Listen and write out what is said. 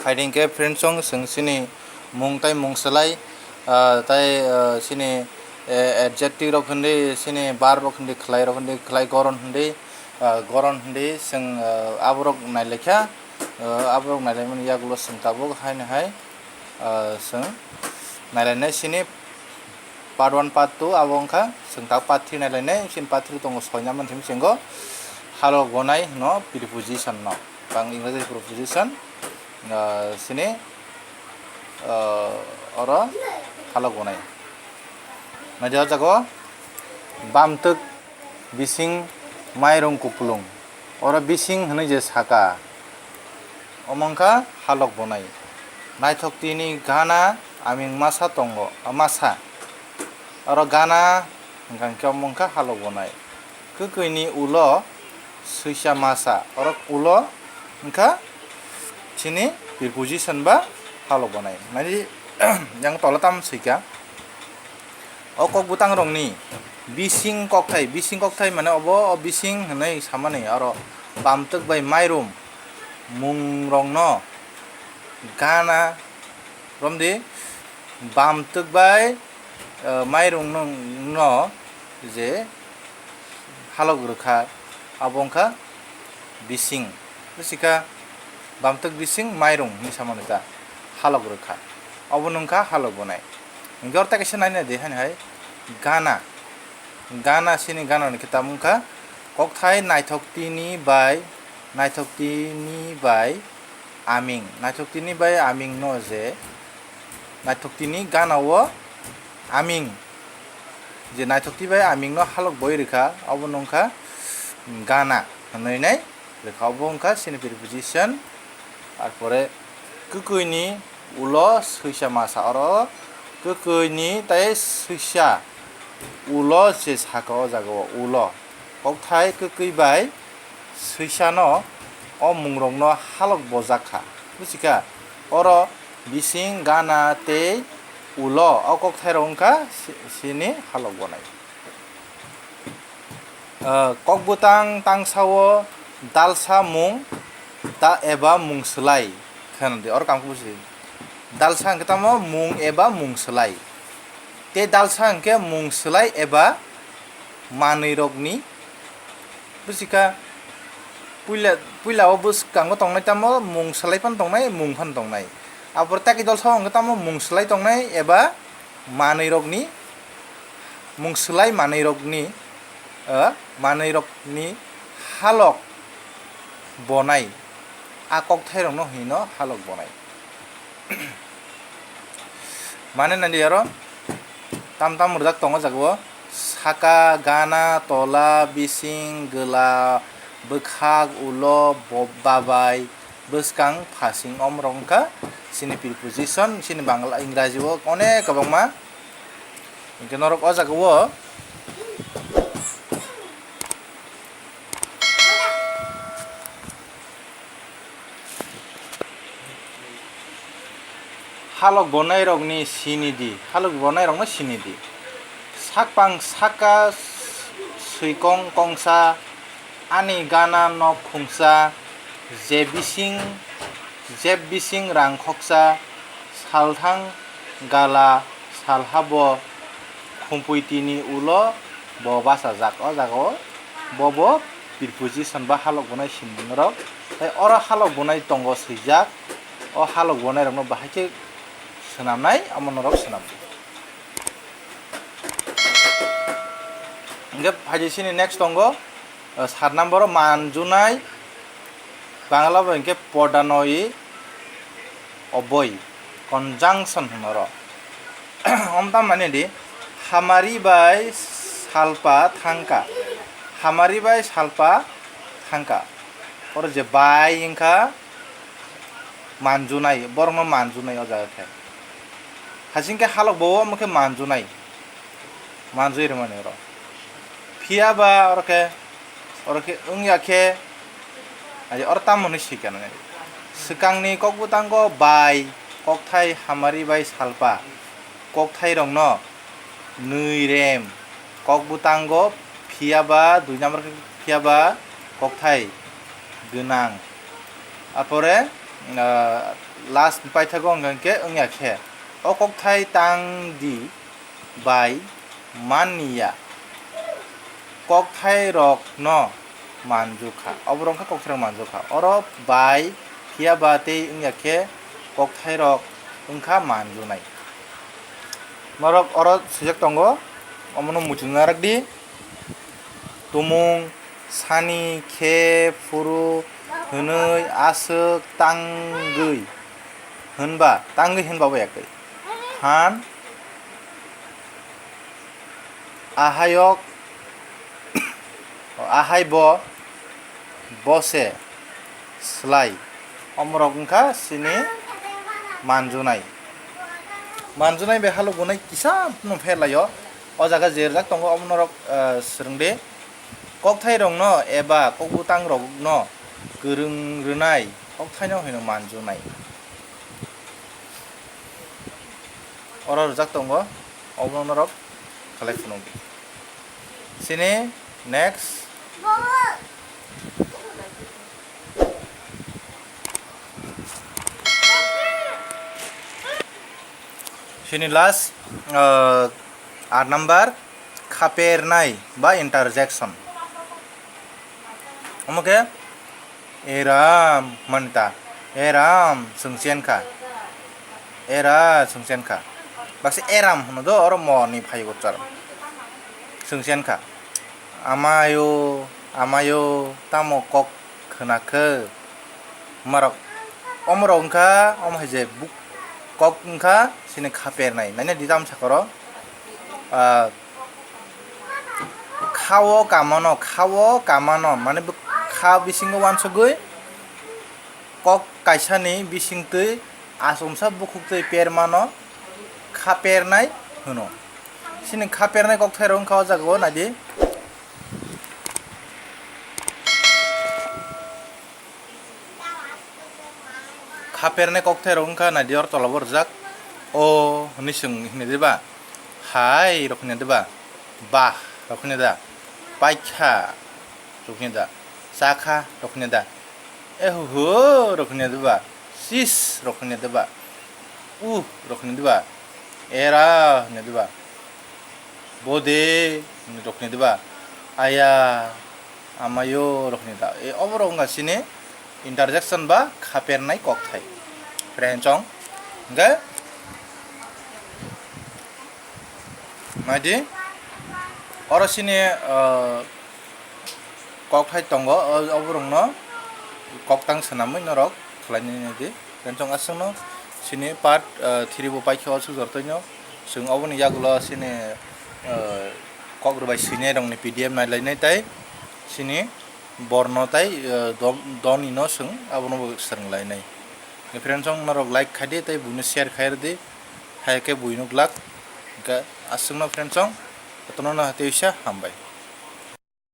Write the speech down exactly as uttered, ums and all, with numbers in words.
Haiding khe friends song, chwng chini mung tai mung swlai, ah, tai, ah, chini, eh, adjective rok hindi, chini verb rok hindi, khlai rok hindi, khlai goron hindi, ah, goron hindi, chwng, ah, aborok nailaikha, ah, aborok nailaimani yagulo chwng tabuk haino hai, ah, chwng nailainai chini part one, part two, abo wngkha chwng tabuk part three nailainai, chini part three tongo soina manthaimichingo halok bonai hwno preposition no, bang English preposition. Ah, sini, ah, oro halok bonai. Naidi o jago bamtwk bising mairung kupulung. Oro bising hwnwi je saka, omo wngkha halok bonai. Naithok tini gana aming masa tongo, ah, masa. Oro gana hwnkha hwnkhe omo wngkha halok bonai. Kwkwi ni ulo swisa masa, oro ulo wngkha chini preposition ba halok bonai. Nai yang tola tam swika. O kok bwtang rokni bising kokthai, bising kokthai mane obo o bising hwnwi samani, oro bamtwk bai mairum mung rokno gana romdi, bamtwk bai, eh, mairung no, no je halok rwkha, abo wngkha bising. Bwswkha bamtwk bising mairung hinwi samani ta halok rwkha. Obo wngkha halok bonai. Hinkhe oro ta kaisa naina di hani hai gana. Gana sini gana ni kitab wngkha kokthai naithok tini bai, naithok tini bai aming. Naithok tini bai aming no je, naithok tini gana o aming. Je naithok tini bai aming no halok boi rwkha, obo wngkha gana hwnwi nai rwkha. Obo wngkha sini preposition. Arpore kwkwi ni ulo swisa masa, oro kwkwi ni tai swisa ulo se saka o jaga o ulo. Kokthai kwkwi bai swisano o mungrokno halok bojak kha. Bwswkha oro bising, gana tei ulo o kokthairok wngkha si-, sini halok bonai. Ah, kokbwtang tangsao dalsa mung ta eba mung swlai khe hwnde, oro kangkuk busi. Dalsa hwnkhe tamo mung eba mung swlai. Tei dalsa hwnkhe mung swlai eba manwirokni. Bwswkha puila, puila o bwskango tongnai tamo mung swlai phano tongnai, mung phano tongnai. Aboni tei dalsa o hwnkhe tamo mung swlai tongnai eba manwirokni, mung swlai manwirokni, eh, manwirokni halok bonai, a kokthairokno hino halok bonai. Mane nadi aro tam tam rwjak tongo jaga o, saka, gana, tola, bising, gwla, bwkhak, ulo, bo-, babai, bwskang, phasing, omorok wngkha chini preposition, chini Bangla, Ingraji o onek kwbangma. Hinkhe norok o jaga o halok bonairokni sini di, halok bonairokno sini di. Sakpang saka swikong kongsa, ani gana nok khungsa, je bising, jeb bising rang khoksa, salthang gala salhabo khumpui tini ulo bo bachajak. O jaga o bo bo preposition ba halok bonai sini norok. Tai oro halok bonai tongo swijak, o halok bonairokno bahai khe swnamnai, omo norok swnam. Hingke phaidi sini next tongo, eh, sat number o manjunai, Bangla bai hingke podanoi oboi, conjunction hwnoro. Om tam mani di, hamari bai salpa thangka, hamari bai salpa thangka. Oro je bai wngkha, manjunai, borokno manjunai o jaga khe. Hasing khe halok bo omo khe manjunai, manjui rwmani oro. Phiya ba oro khe, oro khe wngya khe, ai oro tamo hwnwi swi kha nai. Swkangni kokbwtango bai, kokthai hamari bai salpa, kokthairokno nwi rem, kokbwtango phiya ba, dui number khe phiya ba kokthai gwnang. Apore ah, last paithago wngkha khe wngya khe. O kokthai tang di bai man ni ya. Kokthairokno manjukha. Oborok wngkha kokthairok manjukha. Oro bai phiya ba tei wngya khe kokthairok wngkha manjunai. Norok oro swijak tongo, omono muchungna rwk di. Tumung, sani, khe, phuru, hwnwi, aswk, tangwi, hwnba, tangwi hwnba bo yakwi. Phan, ahayok, ahai bo, bose, slai. Omorok wngkha chini manjunai. Manjunai bai halok gunai kisa phano pherlaio. O jaga je rijak tongo omo norok, ah, swrwng de. Kokthairokno eba kokbutangrokno kwrwng rwnai kokthaino hino manjunai. Oro rijak tongo, obono norok khalai phunukdi. Chini next. Chini last, ah, aat number, khapernai ba interjection. Omo khe, "Eram," hwnmani ta. "Eram," chwng chen kha. "Era," chwng chen kha. Baksa "eram" hwno do, oro mo ni phai uchar. Chwng chen kha. "Amayo, amayo, tamo kok khwna khe?" Marok, omorok wngkha, omo hai je buk-, kok wngkha, chini khapernai. Naina di tamo sakoro, ah, khao kamano, khao kamano, mane bo kha bisingo uansugwi kok kaisani bisingtwi achomsa bukhuktwi permano khapernai hwno. Chini khapernai kokthairok wngkha o jagao, naidi. Khapernai kokthairok wngkha, naidi oro tolabo rijak. O hwnwi chwng hwnwi diba? Hai rok hwnwi diba? Bah rok hwnwi da? Paikha rok hwnwi da? Chakha rok hwnwi da? Ehuhu rok hwnwi diba? Sis rok hwnwi diba? Uh rok hwnwi diba? Era hwnwi diba? Bode rok hwnwi diba? Aya, amayo rok hwnwi da? E, oborok wngkha chini interjection ba khapernai kokthai. Prenchong. Hwnkhe, naidi, oro chini, ah, kokthai tongo, o, oborokno koktang swnamwi norok khlainai naidi. Prenchong aswkno chini part, ah, three bo paikha o aswk jortoino. Chwng oboni yagulo chini, ah, kok rwbai swinai rokni P D F nailainai tei chini borno tei, ah, dom-, doni no chwng abono bo swrwnglainai. Prenchong norok like khaidi tei buino share khairwdi, hai khe buino glak. Hwnkhe aswkno prenchong, jotono no hati uisa hambai.